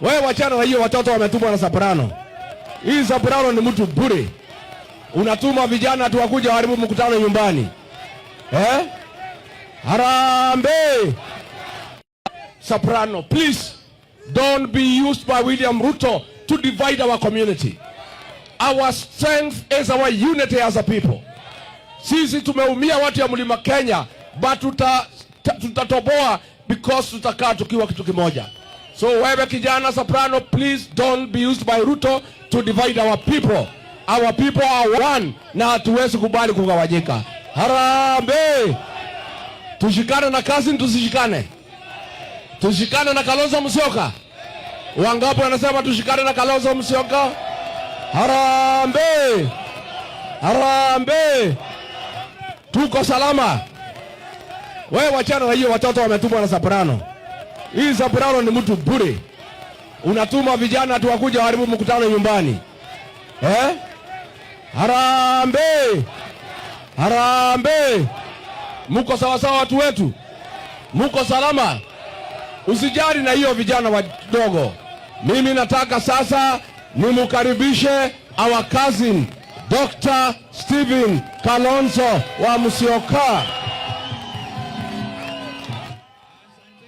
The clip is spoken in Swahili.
Wewe wachana na hiyo watoto wametumwa na Soprano. Hii Soprano ni mtu bure. Unatuma vijana tu wakuja haribu mkutano nyumbani. Eh? Harambee! Soprano, please don't be used by William Ruto to divide our community. Our strength is our unity as a people. Sisi tumeumia watu ya Mlima Kenya, but tutatoboa because tutakaa tukiwa kitu kimoja. So wewe kijana Soprano, please don't be used by Ruto to divide our people. Our people are one na hatuwezi kubali kugawanyika. Harambee! Tushikane na cousin, tusishikane? Tushikane na Kalonzo Musyoka. Wangapi wanasema tushikane na Kalonzo Musyoka? Harambee! Harambee! Tuko salama. Wewe wachana na hiyo watoto wametumwa na Soprano. Hii Soprano ni mtu bure. Unatuma vijana tu wakuja haribu mkutano nyumbani. Eh? Harambee! Harambee! Muko sawa sawa watu wetu? Muko salama? Usijali na hiyo vijana wadogo. Mimi nataka sasa nimukaribishe our cousin Dr. Stephen Kalonzo wa Musyoka.